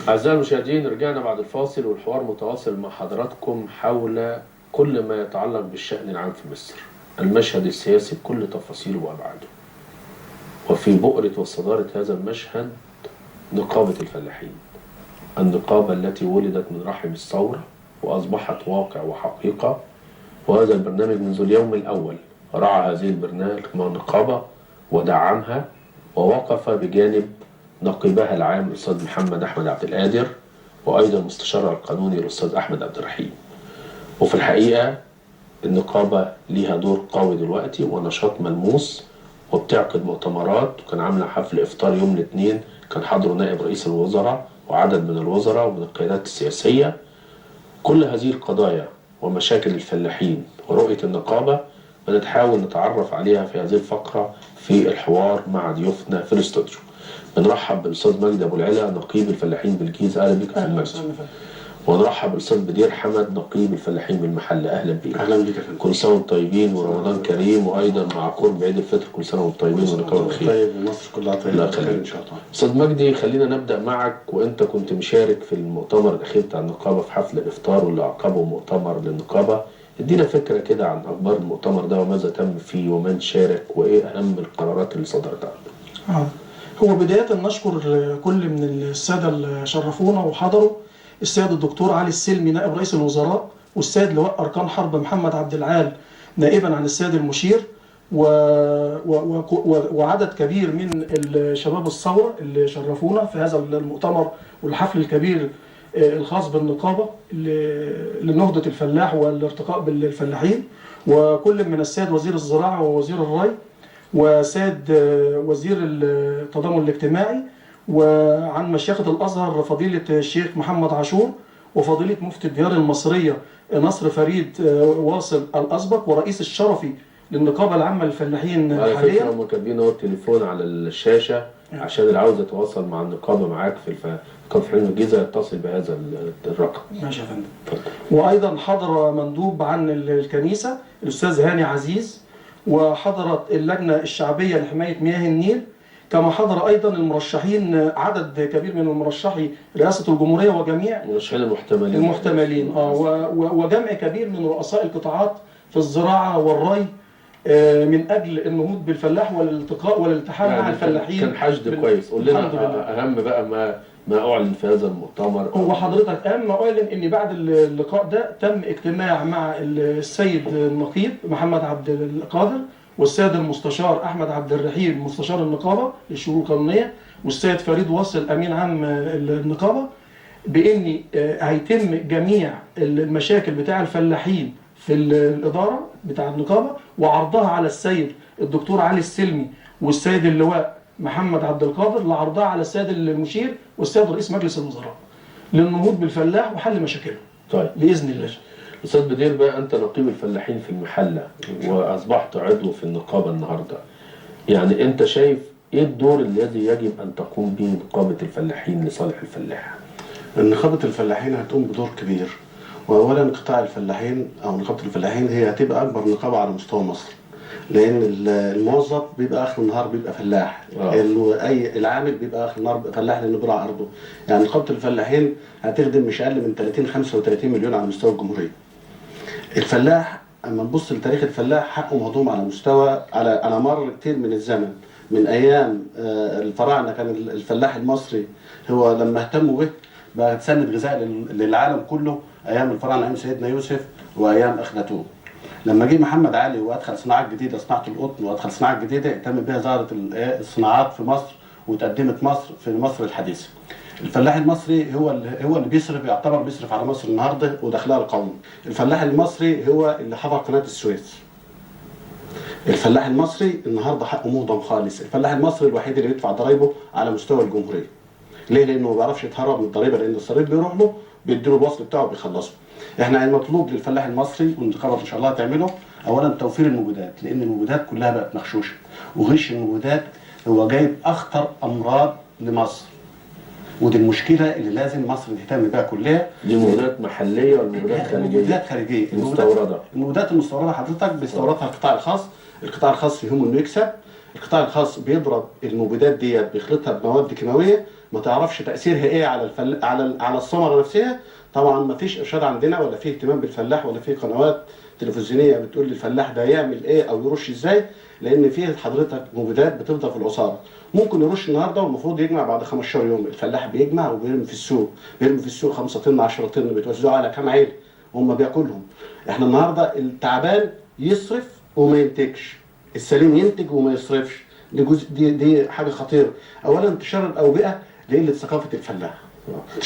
أعزائي المشاهدين، رجعنا بعد الفاصل والحوار متواصل مع حضراتكم حول كل ما يتعلق بالشأن العام في مصر، المشهد السياسي بكل تفاصيله وأبعاده. وفي بؤرة وصدارة هذا المشهد نقابة الفلاحين، النقابة التي ولدت من رحم الثورة وأصبحت واقع وحقيقة. وهذا البرنامج منذ اليوم الأول رعى هذه البرنامج النقابة ودعمها ووقف بجانب نقيبها العام الأستاذ محمد أحمد عبد القادر، وأيضا مستشارها القانوني الأستاذ أحمد عبد الرحيم. وفي الحقيقة النقابة ليها دور قوي دلوقتي ونشاط ملموس، وبتعقد مؤتمرات، وكان عاملة حفل إفطار يوم الاثنين كان حضره نائب رئيس الوزراء وعدد من الوزراء ومن القيادات السياسية. كل هذه القضايا ومشاكل الفلاحين ورؤية النقابة بنتحاول نتعرف عليها في هذه الفقرة في الحوار مع ضيوفنا في الاستوديو. بنرحب بالأستاذ مجدي أبو العلا نقيب الفلاحين بالجيزة، أهلا بك في المجد. ونرحب بالأستاذ بدير حمد نقيب الفلاحين بالمحلة، أهلا بك. أهلا بك يا فندم. كل سنة وأنتم طيبين ورمضان كريم، وأيضا مع قرب عيد الفطر كل سنة وأنتم طيبين ونكون بخير. طيب ومصر كلها طيبة بخير إن شاء الله. أستاذ مجدي، خلينا نبدأ معك، وأنت كنت مشارك في المؤتمر الأخير بتاع النقابة في حفل الإفطار واللي عقبه مؤتمر للنقابة. ادينا فكرة كده عن أخبار المؤتمر ده وماذا تم فيه ومن شارك وإيه أهم القرارات اللي صدرت عنه. هو بداية نشكر كل من السادة اللي شرفونا وحضروا، السيد الدكتور علي السلمي نائب رئيس الوزراء، والسيد لواء أركان حرب محمد عبد العال نائبا عن السيد المشير، وعدد كبير من الشباب الثورة اللي شرفونا في هذا المؤتمر والحفل الكبير الخاص بالنقابة لنهضة الفلاح والارتقاء بالفلاحين، وكل من السيد وزير الزراعة ووزير الري وسيد وزير التضامن الاجتماعي، وعن مشيخة الأزهر فضيلة الشيخ محمد عاشور، وفضيلة مفتي الديار المصرية نصر فريد واصل الأسبق، ورئيس الشرفي للنقابة العامة للفلاحين على حاليا. فكرة هم كاتبين اهو التليفون على الشاشة عشان اللي عاوز يتواصل مع النقابة معاك في نقابة الفلاحين الجيزة يتصل بهذا الرقم. ماشي يا فندم. وأيضا حضر مندوب عن الكنيسة الأستاذ هاني عزيز، وحضرت اللجنة الشعبية لحماية مياه النيل، كما حضر أيضا المرشحين، عدد كبير من المرشحي رئاسة الجمهورية وجميع المرشحين المحتملين وجمع كبير من رؤساء القطاعات في الزراعة والري من أجل النهوض بالفلاح والالتقاء والالتحام يعني مع الفلاحين. كان حشد كويس. قول لنا أهم بقى ما أعلن في هذا المؤتمر. هو حضرتك أهم ما أعلن إن بعد اللقاء ده تم اجتماع مع السيد النقيب محمد عبد القادر والسيد المستشار أحمد عبد الرحيم مستشار النقابة للشؤون القانونية، والسيد فريد واصل أمين عام النقابة، بإن هيتم جميع المشاكل بتاع الفلاحين في الإدارة بتاع النقابة وعرضها على السيد الدكتور علي السلمي والسيد اللواء محمد عبد القادر، لعرضها على السيد المشير والسيد رئيس مجلس الوزراء للنهوض بالفلاح وحل مشاكله. طيب بإذن الله. أستاذ بدير بقى، أنت نقيب الفلاحين في المحلة وأصبحت عضو في النقابة النهاردة، يعني أنت شايف إيه الدور الذي يجب أن تقوم به نقابة الفلاحين لصالح الفلاح؟ نقابة الفلاحين هتقوم بدور كبير، وأولا قطاع الفلاحين أو نقابة الفلاحين هي هتبقى أكبر نقابة على مستوى مصر، لأن الموظف بيبقى آخر النهار بيبقى فلاح، أي العامل بيبقى آخر النهار بيبقى فلاح لأنه بيرعى أرضه. يعني نقابة الفلاحين هتخدم مش أقل من 30 35 مليون على مستوى الجمهورية. الفلاح اما نبص لتاريخ الفلاح حقه مهضوم على مستوى على مر كتير من الزمن، من ايام الفراعنة كان الفلاح المصري هو لما اهتموا به بقى تسند غذاء للعالم كله، ايام الفراعنة، ايام سيدنا يوسف وايام اخناتون. لما جه محمد علي وادخل صناعات جديدة، صناعة القطن، وادخل صناعات جديدة اهتم بها، ظهرت الصناعات في مصر وتقدمت مصر في مصر الحديثة. الفلاح المصري هو اللي بيصرف، يعتبر بيصرف على مصر النهارده ودخلها القومي. الفلاح المصري هو اللي حفر قناة السويس. الفلاح المصري النهارده حقه مهضم خالص. الفلاح المصري الوحيد اللي بيدفع ضرايبه على مستوى الجمهورية. ليه؟ لانه ما بيعرفش يتهرب من الضريبة، لان الضريب بيروح له بيديله الوصل بتاعه بيخلصه. احنا المطلوب للفلاح المصري والنقابه ان شاء الله هتعمله اولا توفير المبيدات، لان المبيدات كلها بقت مغشوشه، وغش المبيدات هو جايب اخطر امراض لمصر، ودي المشكلة اللي لازم مصر تهتم بها كلها. دي مبيدات محليه ولا مبيدات خارجية؟ مبيدات خارجية مستورده. المبيدات المستورده حضرتك بيستوردها القطاع الخاص، القطاع الخاص يهمه انه يكسب. القطاع الخاص بيضرب المبيدات ديت، بيخلطها بمواد كيماوية ما تعرفش تاثيرها ايه على على الثمرة نفسها. طبعا ما فيش ارشاد عندنا، ولا فيه اهتمام بالفلاح، ولا فيه قنوات تلفزيونية بتقول للفلاح ده يعمل ايه او يرش ازاي، لان فيه حضرتك مبيدات بتفضل في العصاره، ممكن يرش النهارده والمفروض يجمع بعد 15 يوم، الفلاح بيجمع وبيرمي في السوق، بيرمي في السوق 5 طن 10 طن، بيتوزعوا على كام عيله وهم بياكلهم. احنا النهارده التعبان يصرف وما ينتجش، السليم ينتج وما يصرفش، دي جزء دي حاجة خطيرة. اولا انتشار الاوبئة لقلة ثقافة الفلاح.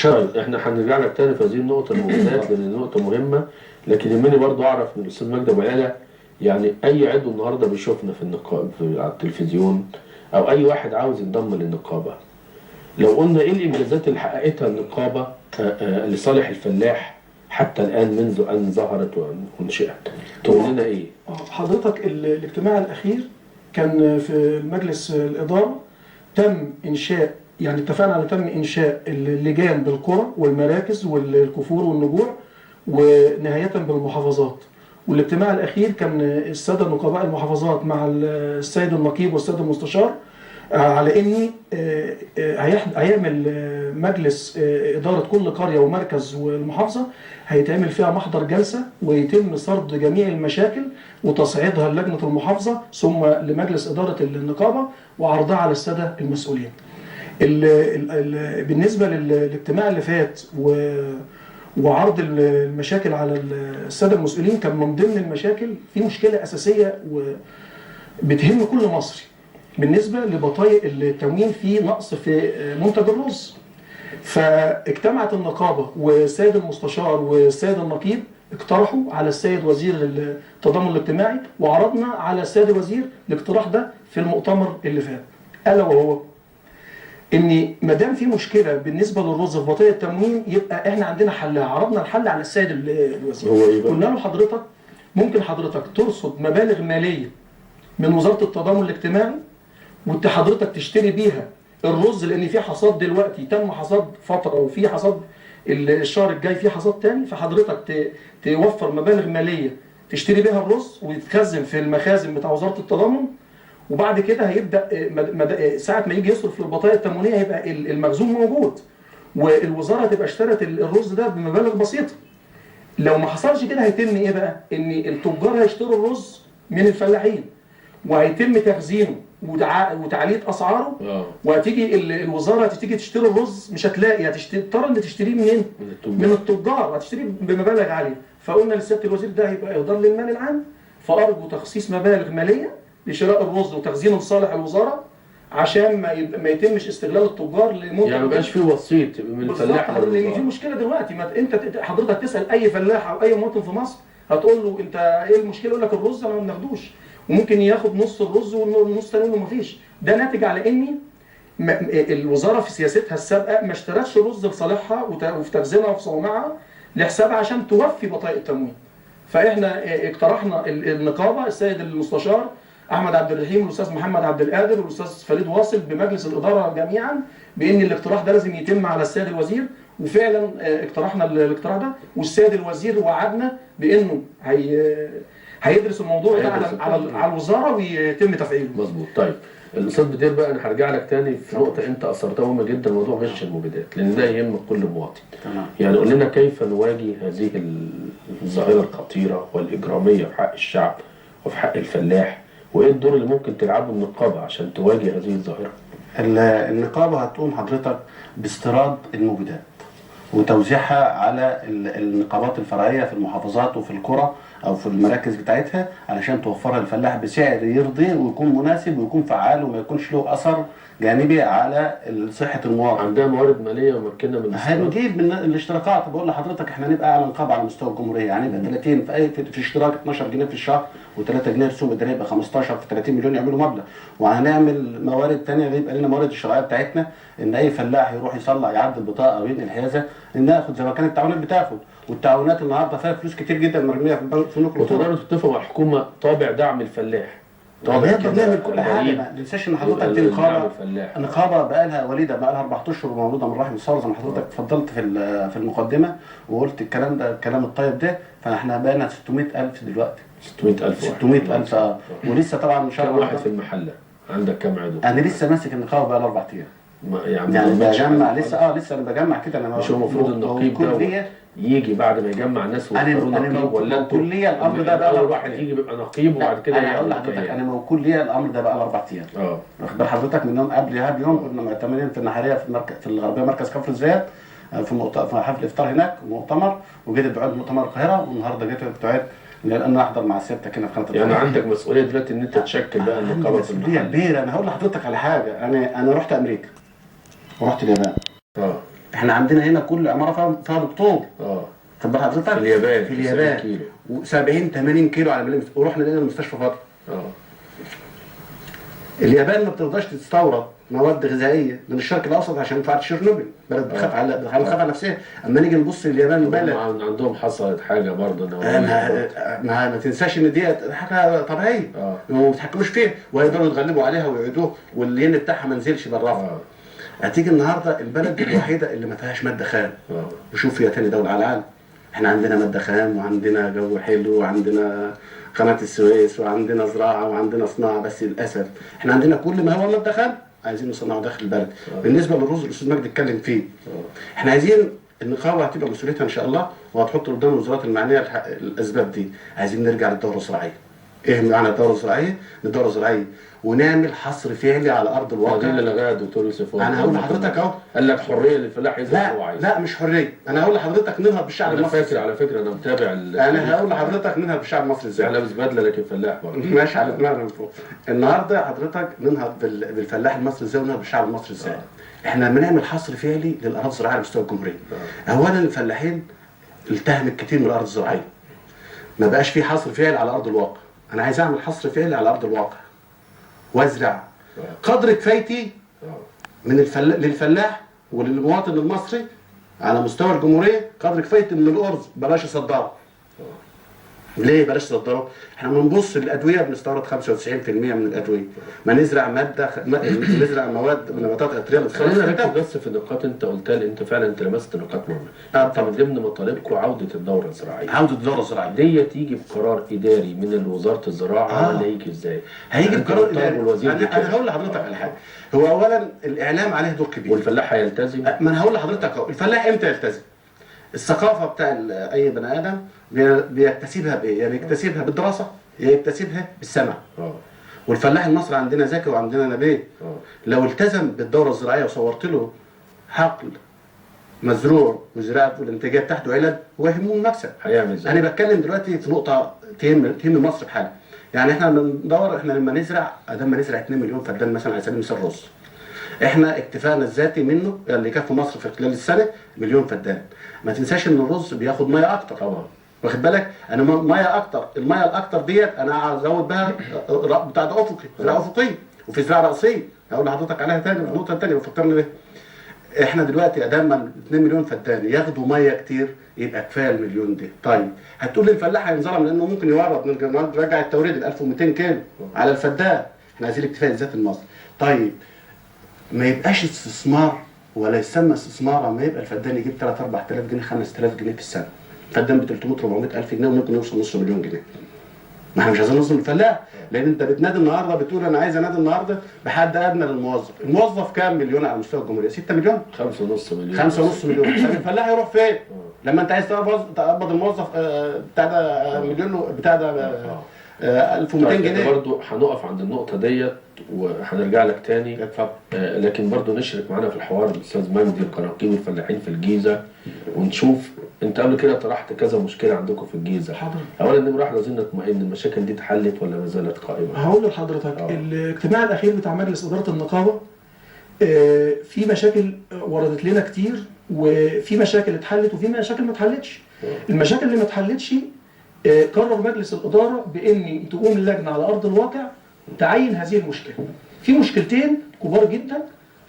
طيب احنا هنرجع لك تاني في هذه النقطة المبيدات لان النقطة مهمة، لكن يهمني برضو اعرف من الاستاذ مجدي ابو العلا، يعني اي عضو النهارده بيشوفنا في النقابة على التلفزيون او اي واحد عاوز ينضم للنقابه، لو قلنا ايه الانجازات اللي حققتها النقابة لصالح الفلاح حتى الان منذ ان ظهرت وانشئت، تقول لنا ايه؟ حضرتك الاجتماع الاخير كان في مجلس الادارة، تم انشاء، يعني اتفقنا على تم انشاء اللجان بالقرى والمراكز والكفور والنجوع ونهاية بالمحافظات. والاجتماع الاخير كان السادة نقباء المحافظات مع السيد النقيب والسيد المستشار على ان هيعمل مجلس ادارة كل قرية ومركز والمحافظة، هيتعمل فيها محضر جلسه ويتم سرد جميع المشاكل وتصعيدها للجنة المحافظة ثم لمجلس ادارة النقابة وعرضها على السادة المسؤولين. بالنسبة للاجتماع اللي فات وعرض المشاكل على السادة المسؤولين، كان من ضمن المشاكل في مشكلة اساسية وبتهم كل مصري بالنسبة لبطايق التموين، في نقص في منتج الرز. فاجتمعت النقابة والسيد المستشار والسيد النقيب، اقترحوا على السيد وزير التضامن الاجتماعي، وعرضنا على السيد الوزير الاقتراح ده في المؤتمر اللي فات، الا وهو ان ما دام في مشكلة بالنسبة للرز في بطاقة التموين يبقى احنا عندنا حلها. عرضنا الحل على السيد الوزير، قلنا له حضرتك ممكن حضرتك ترصد مبالغ ماليه من وزارة التضامن الاجتماعي وانت حضرتك تشتري بيها الرز، لان في حصاد دلوقتي، تم حصاد فترة وفي حصاد الشهر الجاي في حصاد تاني، فحضرتك توفر مبالغ ماليه تشتري بيها الرز ويتخزن في المخازن بتاع وزارة التضامن، وبعد كده هيبدا ساعة ما يجي يصرف للبطاقه التموينيه هيبقى المخزون موجود، والوزارة تبقى اشترت الرز ده بمبالغ بسيطة. لو ما حصلش كده هيتم ايه بقى؟ ان التجار هيشتروا الرز من الفلاحين وهيتم تخزينه وتعليق اسعاره، وهتيجي الوزارة تيجي تشتري الرز مش هتلاقي، هتضطر ان تشتريه منين؟ من التجار، هتشتريه بمبالغ عالية. فقلنا لسياده الوزير ده هيبقى اهدار للمال العام، فارجو تخصيص مبالغ ماليه لشراء الرز وتخزينه لصالح الوزارة عشان ما يتمش استغلال التجار لمنتج، يعني ما يبقاش في وسيط من الفلاح. لان في مشكلة دلوقتي، ما انت حضرتك تسال اي فلاح او اي مواطن في مصر هتقول له انت ايه المشكلة؟ يقول لك الرز انا ما بناخدوش، وممكن ياخد نص الرز والنص الثاني يقول له ما فيش. ده ناتج على ان الوزارة في سياستها السابقة ما اشترتش رز لصالحها وفي تخزينها وفي صوامعها لحسابها عشان توفي بطايق التموين. فاحنا اقترحنا النقابة السيد المستشار احمد عبد الرحيم والاستاذ محمد عبد القادر والاستاذ فريد واصل بمجلس الادارة جميعا بان الاقتراح ده لازم يتم على السيد الوزير، وفعلا اقترحنا الاقتراح ده، والسيد الوزير وعدنا بانه هيدرس الموضوع ده على الوزارة ويتم تفعيله. مظبوط. طيب الاستاذ بدير بقى، انا هرجع لك تاني في نقطة انت اثرتها مهمة جدا، موضوع غش المبيدات، لان ده يهم كل مواطن. تمام. يعني قول لنا كيف نواجه هذه الظاهرة الخطيرة والاجراميه في حق الشعب وفي حق الفلاح، وايه الدور اللي ممكن تلعبه النقابة عشان تواجه هذه الظاهرة؟ النقابة هتقوم حضرتك باستيراد المبيدات وتوزيعها على النقابات الفرعية في المحافظات وفي القرى او في المراكز بتاعتها، علشان توفرها للفلاح بسعر يرضيه ويكون مناسب ويكون فعال وما يكونش له اثر جانبي على صحة المواطن. عندها موارد ماليه ممكنة من هنجيب من الاشتراكات. بقول لحضرتك احنا هنبقى اعلى نقابة على مستوى الجمهورية، يعني يبقى 30 في اشتراك 12 جنيه في الشهر و3 جنيه رسوم ادارية، يبقى 15 في 30 مليون يعملوا مبلغ. وهنعمل موارد ثانية، يبقى لنا موارد الشرعية بتاعتنا ان اي فلاح يروح يصلح يعدل بطاقة او ينقل حيازه ناخد زي ما كانت التعاونات بتاخد، والتعاونات النهارده فيها فلوس كتير جدا مرمية في البنك في نقل. وتقدروا تتفقوا مع الحكومة طابع دعم الفلاح. نقدر نعمل كل حاجة. ما تنساش ان حضرتك دي نقابة بقى لها وليده، بقى لها 4 اشهر مولودة من رحم الثورة زي ما حضرتك اتفضلت في المقدمة وقلت الكلام ده، الكلام الطيب ده. فاحنا بقى لنا 600,000 دلوقتي. 600,000 600,000 ولسه طبعا ان شاء الله. واحد في المحلة؟ عندك كام عضو؟ انا لسه ماسك النقابة بقى 4 ايام. يعني بجمع لسه، لسه انا بجمع كده. انا مش هو المفروض النقيب ده يجي بعد ما يجمع ناس ويختاروا نقيب، ولا انتوا موكول ليا الامر ده بقى اول واحد يجي بيبقى نقيب وبعد كده؟ انا هقول لحضرتك، انا موكول ليا الامر ده بقى 4 ايام. واخد بال حضرتك؟ من يوم قبلها بيوم كنا معتمدين في النحاريه في الغربية، مركز كفر الزيات، في حفل افطار هناك ومؤتمر، وجيت دعوت مؤتمر القاهرة، والنهارده جيت دعوت لان انا احضر مع سيادتك هنا في قناة. يعني عندك مسؤولية دلوقتي ان انت تشكل بقى النقابة في المحل. مسؤولية كبيرة. انا هقول لحضرتك على حاجة، انا رحت امريكا ورحت اليابان. احنا عندنا هنا كل عمارة فيها دكتور. خد بال حضرتك؟ في اليابان، في اليابان 70 80 كيلو على مليون، ورحنا لقينا المستشفى فاضي. اليابان ما بترضاش تستورد مواد غذائية من الشرق الاوسط عشان مفاعل تشيرنوبل، بلد بتخاف على نفسها. اما نيجي نبص لليابان، بلد عندهم حصلت حاجة برضه ما تنساش ان دي حاجة طبيعية، وما بيتحكموش فيها وهيقدروا يتغلبوا عليها ويعيدوه، والين بتاعها ما نزلش بالرفع. هتيجي النهارده البلد الوحيدة اللي ما فيهاش مادة خام، وشوف فيها تاني دولة على العالم. احنا عندنا مادة خام، وعندنا جو حلو، وعندنا قناة السويس، وعندنا زراعة، وعندنا صناعة، بس للاسف احنا عندنا كل ما هو مادة خام عايزين نصنعه داخل البلد. بالنسبة للرز الاستاذ مجدي اتكلم فيه، احنا عايزين النقابة هتبقى مسؤوليتها ان شاء الله، وهتحط قدام الوزارات المعنية الاسباب دي. عايزين نرجع للدورة الزراعية. ايه معنى الدورة الزراعية؟ الدورة الزراعية ونعمل حصر فعلي على ارض الواقع. ده اللي لغاها الدكتور يوسف. انا هقول لحضرتك اهو، قال لك حرية للفلاح يزرع هو عايز. لا مش حرية، انا هقول لحضرتك ننهض بالشعب المصري. انا فاكر على فكرة، انا متابع انا هقول لحضرتك ننهض بالشعب المصري ازاي. لابس بدله لكن فلاح برضه. ماشي على دماغنا من فوق. النهارده حضرتك ننهض بالفلاح المصري ازاي، وننهض بالشعب المصري ازاي؟ احنا لما نعمل حصر فعلي للاراضي الزراعية على مستوى الجمهورية. اولا الفلاحين التهمت كتير من الارض الزراعية. ما بقاش في حصر فعلي على ارض الواقع. انا عايز اعمل حصر فعلي على ارض الواقع وازرع قدر كفايتي من للفلاح وللمواطن المصري على مستوى الجمهورية، قدر كفايتي من الارز بلاش اصدره. ليه بلاش اصدره؟ احنا بنبص للادوية بنستورد 95% من الادوية، ما نزرع مادة نزرع مواد نباتات عطريه. خلينا نركز بس في النقاط انت قلتها، لان انت فعلا انت لمست نقاط مهمة. انت من ضمن مطالبكم عوده الدورة الزراعية. عوده الدورة الزراعية دي تيجي بقرار اداري من وزارة الزراعة ولا يجي ازاي؟ هيجي بقرار اداري. انا هقول لحضرتك على حاجة. هو اولا الاعلام عليه دور كبير، والفلاح هيلتزم. ما انا هقول لحضرتك اهو، الفلاح امتى يلتزم؟ الثقافة بتاع اي بني ادم بيكتسبها بايه؟ يا بيكتسبها بالدراسة يا يكتسبها بالسمع. والفلاح المصري عندنا ذكي وعندنا نبيه. لو التزم بالدوره الزراعية وصورت له حقل مزروع وزراعه والانتاجية بتاعته علب، هو يهمه المكسب. هيعمل ازاي؟ انا بتكلم دلوقتي في نقطة تهم مصر بحالها. يعني احنا بندور، احنا لما نزرع، لما نزرع 2 مليون فدان مثلا على سبيل المثال رز، احنا اكتفانا الذاتي منه اللي يكفي مصر في خلال السنة مليون فدان. ما تنساش ان الرز بياخد مية اكتر طبعا، واخد بالك؟ انا مية اكتر، المية الاكتر ديت انا هزود بها بتاع ده افقي، زراعة افقية، وفي زراعة راسية هقول لحضرتك عليها تاني في النقطة الثانية بفكرني بيها. احنا دلوقتي ادام 2 مليون فدان ياخدوا مية كتير يبقى كفاية المليون دي. طيب هتقول لي الفلاح هينظلم لانه ممكن يورد، نرجع التوريد ال 1200 كيلو على الفدان، احنا عايزين الاكتفاء الذاتي لمصر. طيب ما يبقاش استثمار ولا يسمى استثمار اما يبقى الفدان يجيب 3 4000 جنيه 5000 جنيه في السنة. الفدان ب 300 400 الف جنيه وممكن يوصل نص مليون جنيه. ما احنا مش عايزين نظلم الفلاح، لان انت بتنادي النهارده بتقول انا عايز انادي النهارده بحد ادنى للموظف، الموظف كام مليون على مستوى الجمهورية؟ 6 مليون؟ 5.5 مليون. 5.5 مليون، طب الفلاح يروح فين؟ لما انت عايز تقبض الموظف بتاع ده مليون بتاع ده 1200 جنيه. برضه هنقف عند النقطة ديت وهنرجع لك تاني. اتفضل. لكن برضه نشرك معانا في الحوار الاستاذ مجدي القراقيب والفلاحين في الجيزة، ونشوف انت قبل كده طرحت كذا مشكلة عندكم في الجيزة. حاضر. اولا نمره واحد، عايزين نطمئن المشاكل دي اتحلت ولا ما زالت قائمة؟ هقول لحضرتك الاجتماع الاخير بتاع مجلس ادارة النقابة في مشاكل وردت لنا كتير، وفي مشاكل اتحلت وفي مشاكل ما اتحلتش. المشاكل اللي ما اتحلتش قرر مجلس الادارة بان تقوم اللجنة على ارض الواقع تعين هذه المشكلة. في مشكلتين كبار جدا،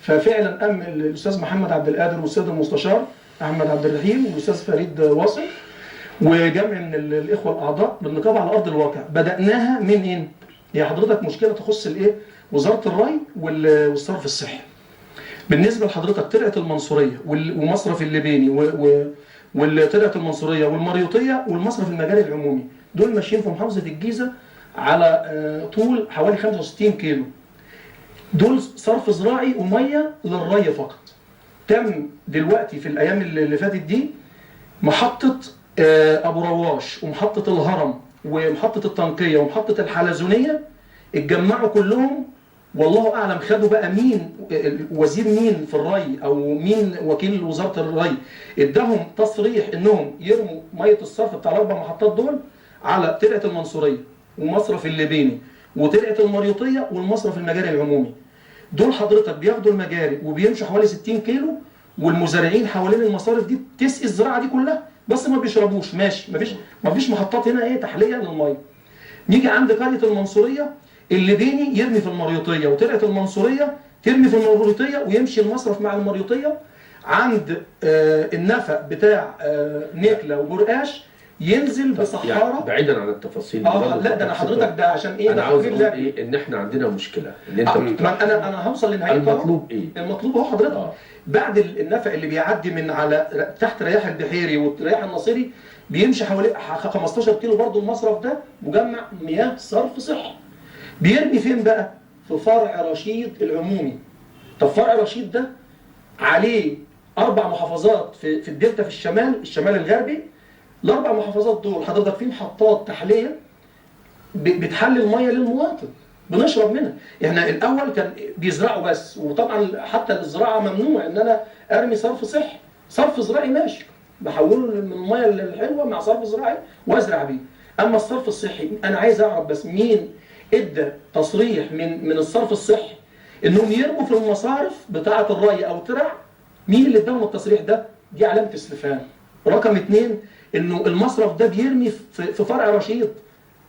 ففعلا قام الاستاذ محمد عبد القادر والسيد المستشار احمد عبد الرحيم والاستاذ فريد واصل وجمع من الاخوة الاعضاء بالنقابه على ارض الواقع. بدأناها من ايه؟ هي حضرتك مشكلة تخص الايه؟ وزارة الري والصرف الصحي. بالنسبة لحضرتك ترعه المنصوريه ومصرف اللبيني وترعه المنصوريه والمريوطيه والمصرف المجاري العمومي، دول ماشيين في محافظة الجيزة على طول حوالي 65 كيلو. دول صرف زراعي ومية للري فقط. تم دلوقتي في الايام اللي فاتت دي محطة ابو رواش ومحطه الهرم ومحطه التنقية ومحطه الحلزونيه، اتجمعوا كلهم، والله اعلم خدوا بقى مين وزير مين في الري او مين وكيل وزارة الري اداهم تصريح انهم يرموا مية الصرف بتاع الاربع محطات دول على ترعه المنصوريه ومصرف الليبيني وترعه المريوطيه والمصرف المجاري العمومي. دول حضرتك بياخدوا المجاري وبيمشوا حوالي 60 كيلو، والمزارعين حوالين المصارف دي بتسقي الزراعة دي كلها، بس ما بيشربوش. ماشي، مفيش محطات هنا ايه تحلية للمية. نيجي عند قرية المنصوريه، الليبيني يرمي في المريوطيه وترعه المنصوريه ترمي في المريوطيه ويمشي المصرف مع المريوطيه. عند النفق بتاع نكله وبرقاش ينزل بصحاره. يعني بعيدا عن التفاصيل لا ده انا حضرتك ده عشان ايه؟ انا عاوز اقول ايه؟ ان احنا عندنا مشكلة اللي انت انا هوصل لنهاية المطلوب ايه؟ المطلوب هو حضرتك بعد النفق اللي بيعدي من على تحت رياح البحيري ورياح الناصري بيمشي حوالي 15 كيلو برضه المصرف ده مجمع مياه صرف صحي. بيرمي فين بقى؟ في فرع رشيد العمومي. طب فرع رشيد ده عليه 4 محافظات في الدلتا في الشمال، الشمال الغربي. الاربع محافظات دول حضرتك في محطات تحلية بتحلل المية للمواطن بنشرب منها. احنا الاول كان بيزرعوا بس، وطبعا حتى الزراعة ممنوع ان انا ارمي صرف صحي، صرف زراعي ماشي بحوله من المية الحلوة مع صرف زراعي وازرع بيه. اما الصرف الصحي انا عايز اعرف بس مين ادى تصريح من الصرف الصحي انهم يرموا في المصارف بتاعه الري او ترع؟ مين اللي اداهم التصريح ده؟ دي علامة استفهام. رقم 2 انه المصرف ده بيرمي في فرع رشيد،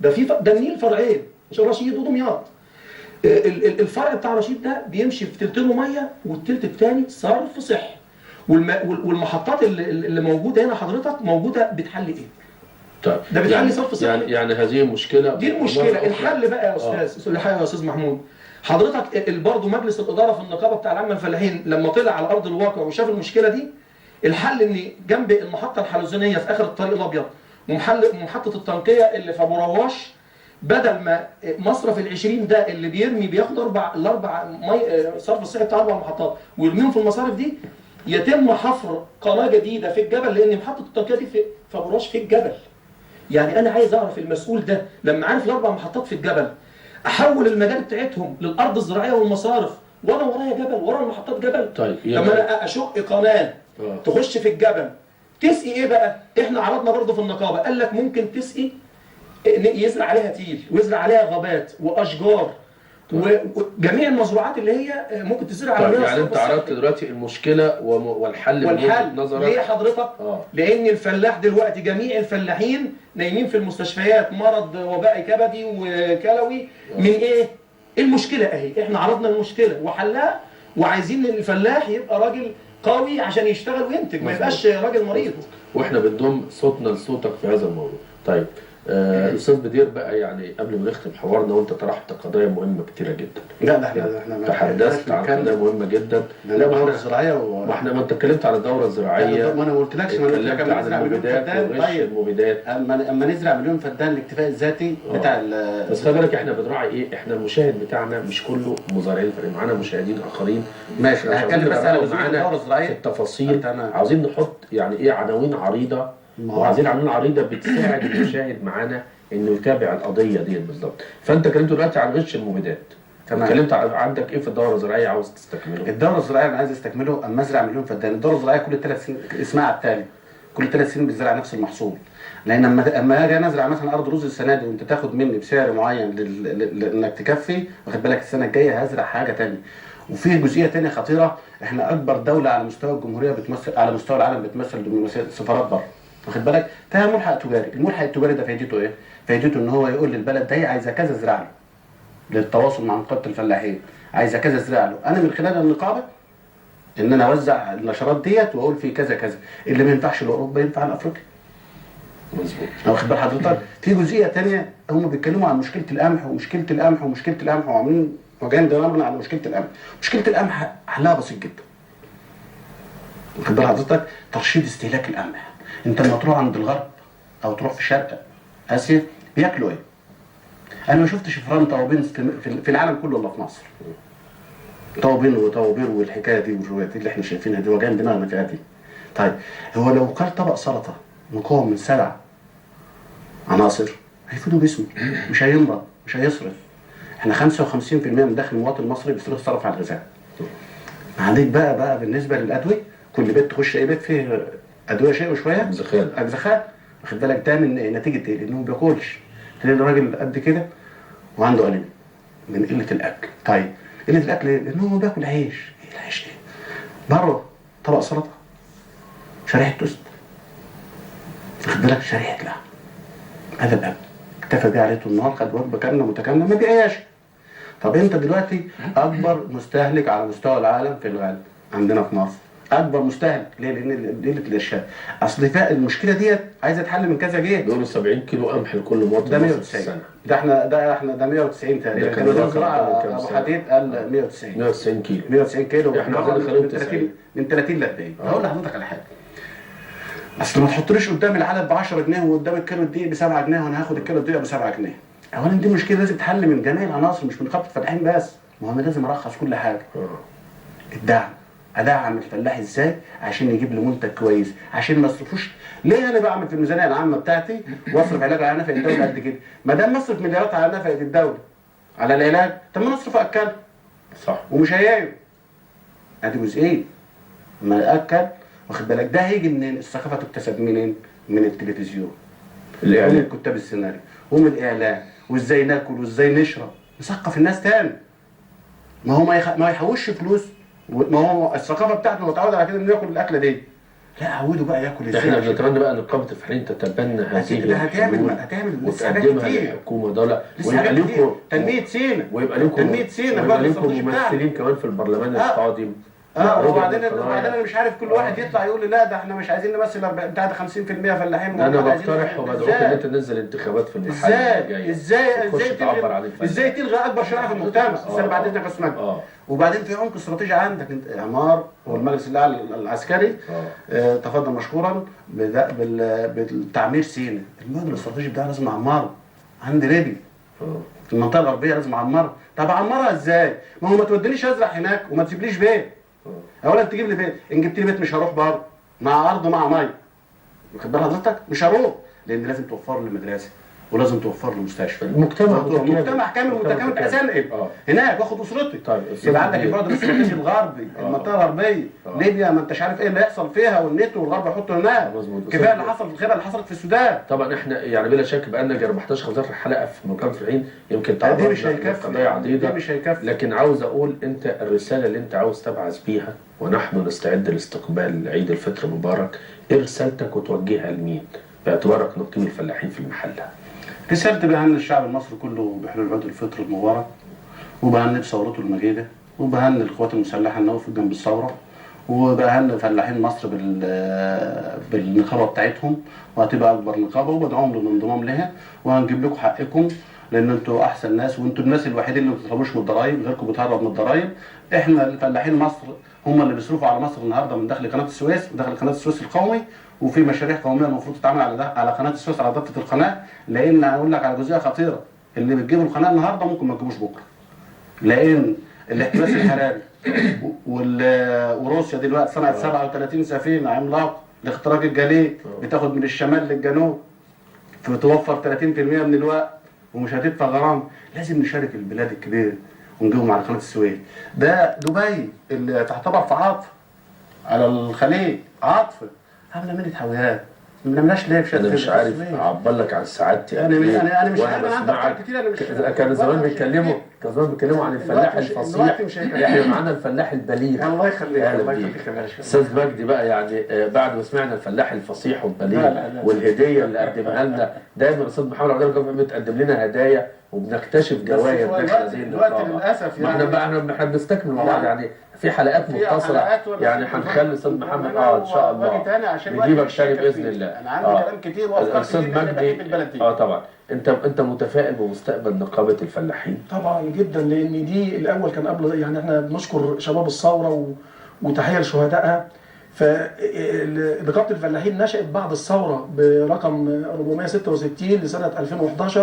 ده في ده النيل فرعين، رشيد ودمياط. الفرع بتاع رشيد ده بيمشي في تلتين مية والتلت الثاني صرف صحي. والمحطات اللي موجودة هنا حضرتك موجودة بتحل ايه؟ طيب ده بتحل يعني صرف صحي. يعني هذه المشكلة، دي المشكلة. الحل بقى يا استاذ، الحل يا استاذ محمود، حضرتك برضه مجلس الادارة في النقابة بتاع العامة الفلاحين لما طلع على ارض الواقع وشاف المشكلة دي، الحل ان جنب المحطة الحلزونيه في اخر الطريق الابيض ومحطه التنقية اللي في ابو رواش، بدل ما مصرف ال20 ده اللي بيرمي بياخد الاربع مي صرف الصحي بتاع 4 محطات ويرميهم في المصارف دي، يتم حفر قناة جديدة في الجبل، لان محطة التنقية دي في ابو رواش في الجبل. يعني انا عايز اعرف المسؤول ده لما عارف الاربع محطات في الجبل، احول المجال بتاعتهم للارض الزراعية والمصارف، وانا ورايا جبل، ورا المحطات جبل. طيب لما انا اشق قناة تخش في الجبل تسقي ايه بقى؟ احنا عرضنا برضه في النقابة، قال لك ممكن تسقي يزرع عليها تيل ويزرع عليها غابات واشجار وجميع المزروعات اللي هي ممكن تزرع عليها. طيب يعني انت عرضت دلوقتي المشكلة والحل من وجهه نظرك. ليه حضرتك؟ لان الفلاح دلوقتي جميع الفلاحين نايمين في المستشفيات، مرض وبائي كبدي وكلوي من ايه؟ المشكلة اهي، احنا عرضنا المشكلة وحلها، وعايزين الفلاح يبقى راجل قوي عشان يشتغل وينتج، ما يبقاش راجل مريض. واحنا بنضم صوتنا لصوتك في هذا الموضوع. طيب استاذ بدير بقى، يعني قبل ما نختم حوارنا وانت طرحت قضايا مهمة كتيرة جدا. لا ده احنا تحدثت عن قضايا مهمة جدا. لا الدورة الزراعية ما احنا ما انت اتكلمت على الدورة الزراعية، ما انا ما قلتلكش، ما انا اتكلمت عن المبيدات وغش المبيدات. اما نزرع مليون فدان الاكتفاء الذاتي بتاع بس خلي بالك احنا بنراعي ايه؟ احنا المشاهد بتاعنا مش كله مزارعين، فرق معانا مشاهدين اخرين. ماشي، انا هتكلم بس على الدورة الزراعية في التفاصيل. عاوزين نحط يعني ايه عناوين عريضة، وعايزين عناوين عريضة بتساعد المشاهد معانا انه يتابع القضية دي بالظبط. فانت اتكلمت دلوقتي عن غش المبيدات، تمام. اتكلمت عندك ايه في الدورة الزراعية عاوز تستكمله؟ الدورة الزراعية انا عايز استكمله، اما ازرع مليون فدان. الدورة الزراعية كل 3 سنين، اسمها التالي، كل 3 سنين بتزرع نفس المحصول. لان اما اجي انا ازرع مثلا ارض رز السنة دي وانت تاخد مني بسعر معين لانك تكفي، واخد بالك، السنة الجاية هزرع حاجة ثانية. وفي جزئية ثانية خطيرة، احنا اكبر دولة على مستوى الجمهورية بتمثل على مستوى العالم بتمثل سفارات بره، واخد بالك، فيها ملحق تجاري. الملحق التجاري ده فايدته ايه؟ فايدته ان هو يقول للبلد ده عايزه كذا ازرع له، للتواصل مع نقابة الفلاحين، عايزه كذا ازرع له. انا من خلال النقابة ان انا اوزع النشرات ديت واقول في كذا كذا، اللي ما ينفعش لاوروبا ينفع لافريقيا. مظبوط. واخد بال حضرتك؟ في جزئية ثانية هم بيتكلموا عن مشكلة القمح ومشكلة القمح ومشكلة القمح، وعاملين وجايين دماغنا على مشكلة القمح. مشكلة القمح حلها بسيط جدا. واخد بال حضرتك؟ ترشيد استهلاك القمح. انت لما تروح عند الغرب او تروح في شرق اسيا بياكلوا ايه؟ انا ما شفتش فرنطه وبنز في العالم كله الا في مصر. طوابين وطوابير والحكاية دي والرواية دي اللي احنا شايفينها دي وجعان دماغنا فيها دي. طيب هو لو كل طبق سلطة مكون من 7 عناصر هيفيدوا جسمه، مش هيمرض، مش هيصرف. احنا 55% من دخل المواطن المصري بيصرف صرف على الغذاء. عليك بقى بالنسبة للادوية، كل بيت تخش اي بيت فيه ادوية شيء وشوية اجزخان، واخد بالك؟ ده من نتيجة ايه؟ لانه ما بياكلش. تلاقي الراجل قد كده وعنده انيميا من قلة الاكل. طيب قلة الاكل ليه؟ لانه هو بياكل عيش. ايه العيش ايه؟ بره طبق سلطة، شريحة توست، واخد بالك، شريحة لحم، هذا الاكل اكتفى بيه عليه طول النهار، خد وجبة كاملة متكاملة ما بيعياش. طب انت دلوقتي اكبر مستهلك على مستوى العالم في الغالب عندنا في مصر، اكبر مستهلك ليه؟ لان قلة الارشاد. اصل المشكلة ديت عايزه تحل من كذا جهة. بيقولوا 70 كيلو قمح لكل مواطن ده 190، ده احنا ده 190 تقريبا. كان وزير الزراعة ابو حديد قال 190 190 كيلو 190 كيلو، احنا عايزين نخليهم 90، من 30 ل 40. هقول لحضرتك على حاجة، اصل ما تحطليش قدام العلب ب 10 جنيه وقدام الكيلو الدقيق ب 7 جنيه وانا هاخد الكيلو الدقيق ب 7 جنيه. اولا دي مشكلة لازم تتحل من جميع العناصر، مش من نقابة الفلاحين بس. ما هو انا لازم ارخص كل حاجة. الدعم، ادعم الفلاح ازاي عشان يجيب لي منتج كويس، عشان ما اصرفوش. ليه انا بعمل في الميزانية العامة بتاعتي واصرف علاج على نفقه الدولة قد كده؟ ما دام اصرف مليارات على نفقه الدولة على العلاج، طب ما اصرف اكل. صح. ومش هيايو. ادي جزئين. ما اكل، واخد بالك؟ ده هيجي منين؟ الثقافة تكتسب منين؟ من التلفزيون، الاعلام، ومن كتاب السيناريو، ومن الاعلام، وازاي ناكل وازاي نشرب. نثقف الناس تاني. ما هو ما يحوش فلوس، ما هو الثقافة بتاعته هو اتعود على كده انه ياكل الاكلة دي. لا عوده بقى ياكل ازاي. احنا بنتمنى بقى ان نقابة الفلاحين تتبنى هذه، هتعمل وتقدمها للحكومة دولة، ويبقى لكم تنمية سينا، ويبقى لكم تنمية سينا، ويبقى لكم ممثلين كمان في البرلمان القادم. وبعدين انا مش عارف كل واحد يطلع يقول لي لا ده احنا مش عايزين نمثل بتاع ده 50% فلاحين. انا بقترح وبدعوك ان انت تنزل انتخابات في المحل الجاي. ازاي ازاي تلغي اكبر شريحة في المجتمع؟ بس انا بعد اذنك يا استاذ. وبعدين في عمق استراتيجي عندك انت، اعمار والمجلس الاعلى العسكري تفضل مشكورا بالتعمير سينا. المدن الاستراتيجي بتاعنا لازم اعمره. عندي ليبيا المنطقة الغربية لازم اعمرها. طب اعمرها ازاي؟ ما هو ما تودينيش ازرع هناك وما تسيبليش بيت. اولا تجيب لي بيت، ان جبت لي بيت مش هروح برضه، مع ارض ومع مية. واخد بال حضرتك؟ مش هروح، لان لازم توفر لي مدرسه ولازم توفر له مستشفى. مجتمع كامل متكامل بحيث انقل هناك واخد اسرتي. طيب يبقى عندك البعد الاستراتيجي الغربي، المنطقة الغربية، ليبيا ما انتش عارف ايه اللي هيحصل فيها، والناتو والغرب يحطوا هناك. كفاية اللي حصل في الخيبه اللي حصلت في السودان. طبعا احنا يعني بلا شك بقالنا 14 15 حلقة في مقام الفلاحين، يمكن تعرضنا لقضايا عديدة مش هيكفي. لكن عاوز اقول انت الرسالة اللي انت عاوز تبعث بيها ونحن نستعد لاستقبال عيد الفطر المبارك، ايه رسالتك وتوجهها لمين باعتبارك نقيب الفلاحين في المحلة؟ رسالتي بهني الشعب المصري كله بحلول عيد الفطر المبارك، وبهني بثورته المجيدة، وبهني القوات المسلحة اللي وقفت جنب الثورة، وبهني فلاحين مصر بالنقابه بتاعتهم، وهتبقى اكبر نقابة، وبدعوهم للانضمام لها، وهنجيب لكم حقكم لان انتوا احسن ناس، وانتوا الناس الوحيدين اللي ما بتهربوش من الضرايب، غيركم بيتهرب من الضرايب. احنا الفلاحين مصر هم اللي بيصرفوا على مصر النهارده من دخل قناة السويس ودخل قناة السويس القومي، وفي مشاريع قومية المفروض تتعمل على قناة السويس على ضفه القناة، لان هقول لك على جزئية خطيرة، اللي بتجيبوا القناة النهارده ممكن ما تجيبوش بكره، لان الاحتباس الحراري وروسيا دلوقتي صنعت 37 سفينة عملاقة لاختراق الجليد، بتاخد من الشمال للجنوب، فتوفر 30% من الوقت ومش هتدفع غرامة. لازم نشارك البلاد الكبيرة ونجيبهم على قناة السويس. ده دبي اللي تعتبر في عطف على الخليج، عطف عامله منة حاويات، ما بنعملهاش ليه؟ انا مش عارف اعبر لك عن سعادتي. انا مش عارف، انا عندي افكار كتير. انا مش كانوا زمان بيتكلموا عن الفلاح الفصيح، احنا معانا الفلاح البليغ. الله يخليك، الله يخليك يا باشا. استاذ مجدي بقى، يعني بعد ما سمعنا الفلاح الفصيح والبليغ والهديه اللي قدمها لنا دايما الاستاذ محمد عبد الغفار بتقدم لنا هدايا وبنكتشف جوايا داخل هذه النقابة للاسف. يعني ما احنا بنستكمل مع بعض، يعني في حلقات متصلة، يعني هنخلي الاستاذ محمد ان شاء الله نجيبك تاني باذن الله. انا عندي كلام كتير وافكار كتير. استاذ مجدي طبعا انت متفائل بمستقبل نقابة الفلاحين؟ طبعا جدا، لان دي الاول كان قبل، يعني احنا بنشكر شباب الثورة وتحية لشهدائها. فنقابه الفلاحين نشأت بعد الثورة برقم 466 لسنه 2011،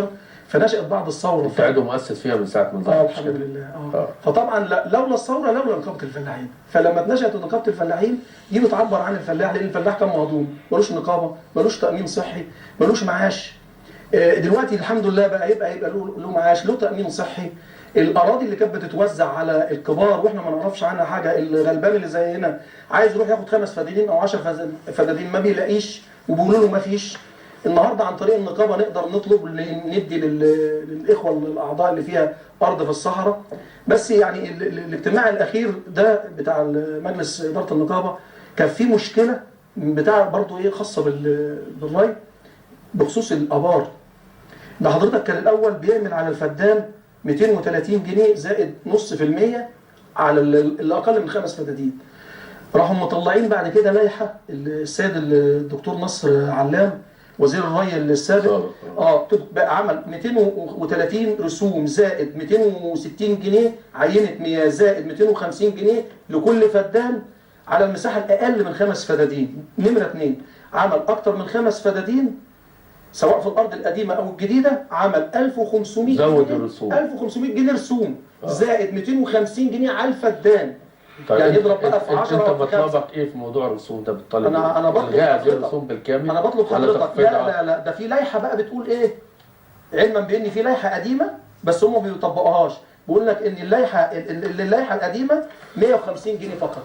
فنشأت بعد الثورة. انت عضو مؤسس فيها من ساعة ما ظهرت. الحمد لله. فطبعا لولا الثورة لولا نقابة الفلاحين. فلما اتنشأت نقابة الفلاحين دي بتعبر عن الفلاح، لان الفلاح كان مهضوم، ملوش نقابة، ملوش تامين صحي، ملوش معاش. دلوقتي الحمد لله بقى يبقى له معاش، له تامين صحي. الاراضي اللي كانت بتتوزع على الكبار واحنا ما نعرفش عنها حاجة، الغلبان اللي زينا عايز يروح ياخد 5 فدادين او 10 فدادين ما بيلاقيش، وبيقولوا له ما فيش. النهارده عن طريق النقابة نقدر نطلب ندي للاخوة الاعضاء اللي فيها ارض في الصحراء. بس يعني الاجتماع الاخير ده بتاع مجلس ادارة النقابة كان في مشكلة بتاع برضو ايه خاصة بالري بخصوص الابار. ده حضرتك كان الاول بيعمل على الفدان 230 جنيه زائد 0.5% على اللي اقل من 5 فدادين. راحوا مطلعين بعد كده لائحة السيد الدكتور نصر علام وزير الري السابق، بقى عمل 230 رسوم زائد 260 جنيه عينه مياه زائد 250 جنيه لكل فدان على المساحة الاقل من 5 فدادين. نمره 2 عمل اكتر من 5 فدادين سواء في الارض القديمة او الجديدة، عمل 1500 زود الرسوم 1500 جنيه رسوم زائد 250 جنيه على الفدان. طيب يعني اضرب بقى في 10. انت مطلبك ايه في موضوع الرسوم ده؟ بتطالب انا بطلب الغاء هذه الرسوم بالكامل. انا بطلب حضرتك لا لا لا، ده في لائحة بقى بتقول ايه، علما بان في لائحة قديمة بس هم ما بيطبقوهاش، بيقول لك ان اللائحة القديمة 150 جنيه فقط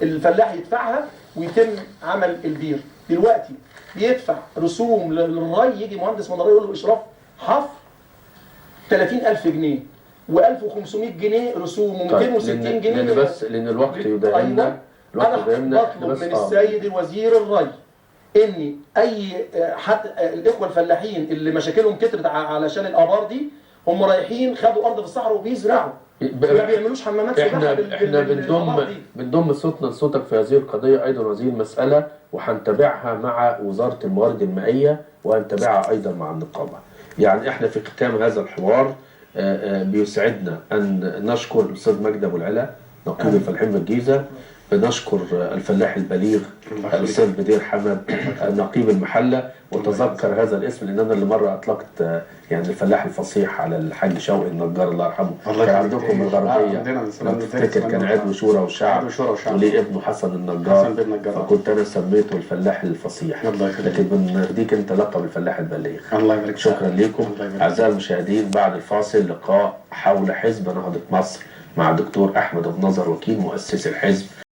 الفلاح يدفعها ويتم عمل البير. دلوقتي بيدفع رسوم للري، يجي مهندس من الري يقول له اشراف حفر 30000 جنيه و1500 جنيه رسوم و260 جنيه. لان بس لان الوقت يداهمنا. الوقت يداهمنا. انا بطلب من السيد الوزير الري ان اي حد الاخوة الفلاحين اللي مشاكلهم كترت علشان الابار دي، هم رايحين خدوا ارض في الصحراء وبيزرعوا، ما بيعملوش حمامات سباحة. احنا بنضم صوتنا لصوتك في هذه القضية ايضا وهذه المسالة، وهنتابعها مع وزارة الموارد المائية وهنتابعها ايضا مع النقابة. يعني احنا في ختام هذا الحوار بيسعدنا ان نشكر الاستاذ مجدي ابو العلا نقيب الفلاحين بالجيزه، بنشكر الفلاح البليغ الاستاذ بدير حمد نقيب المحلة، وتذكر هذا الاسم لان انا اللي مرة اطلقت يعني الفلاح الفصيح على الحاج شوقي النجار الله يرحمه، كان عندكم الغربية لو تفتكر، كان عضو شورى وشعب وليه ابنه حسن النجار، فكنت انا سميته الفلاح الفصيح، لكن بنديك انت لقب الفلاح البليغ. الله يبارك. شكرا لكم اعزائي المشاهدين. بعد الفاصل لقاء حول حزب نهضة مصر مع الدكتور احمد ابو نظر وكيل مؤسس الحزب.